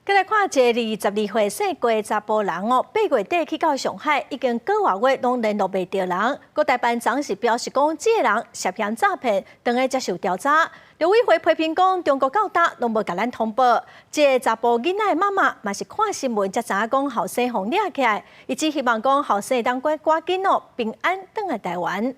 閣來看一个22歲姓郭的查埔人哦，8月底去到上海，已經幾外月攏聯絡袂著人。國台辦昨是表示講，這个人涉嫌詐騙，正咧接受調查。陸委會批評講，中國到今攏無共咱通報。這个查埔囡仔的媽媽嘛是看新聞才知影講後生予掠起來，伊只希望講後生會當趕趕緊哦平安轉來台灣。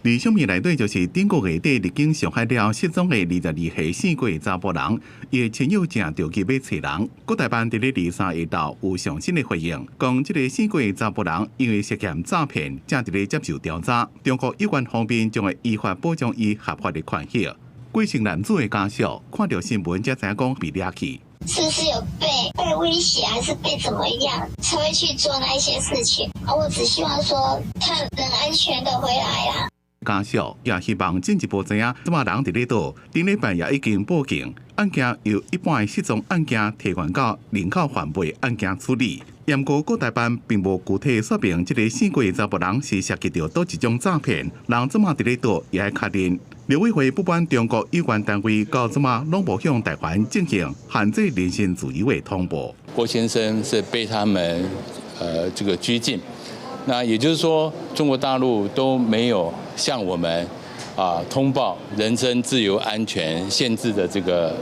佇相片內底就是頂個月底入境上海了失蹤的22歲姓郭的查埔人，伊的親友正著急欲揣人。國台辦佇咧23下晝有上新的回應，講這个姓郭的查埔人因為涉嫌詐騙，正佇咧接受調查。中國有關方面將會依法保障伊合法的權益。郭姓男子的家屬看著新聞才知影講被掠去。是不是有被威脅，還是被怎麼樣，才會去做那一些事情？我只希望說他能安全的回來啊。家屬也希望進一步知影這馬人佇咧佗，頂禮拜也已經報警，案件由一般的失蹤案件提懸到人口販賣案件處理。毋過國台辦並無具體說明，這个姓郭的查埔人是涉及著佗一種詐騙，人這馬佇咧佗也愛確認。陸委會不滿中國有關單位到這馬攏無向台灣進行限制人身自由的通報。郭先生是被他們這個拘禁。那也就是說，中國大陸都沒有向我們通報人身自由安全限制的這個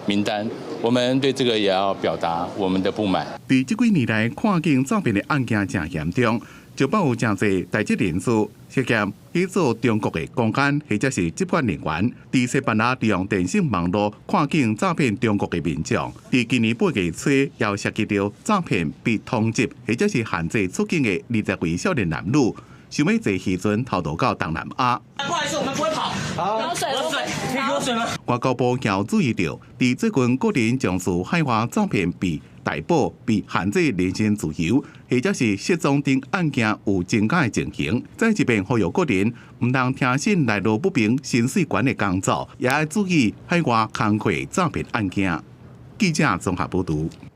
名單，我們對這個也要表達我們的不滿。佇這幾年來，跨境詐騙的案件誠嚴重，就包有誠濟台籍人士涉嫌去做中國的公安或者是執法人員，佇西班牙利用電信網路跨境詐騙中國的民眾。佇今年8月初，也有涉及著詐騙被通緝或者是限制出境的20位少年男女，想欲坐漁船偷渡到東南亞。不好意思，我們不會跑。好，水，水，可以給我水嗎？外交部也注意著，佇最近國人從事海外詐騙被逮捕、被限制人身自由，或者是失蹤等案件有增加的情形，再一遍呼籲國人毋通聽信來路不明、身水懸的工作，也愛注意海外工課詐騙案件。記者綜合報導。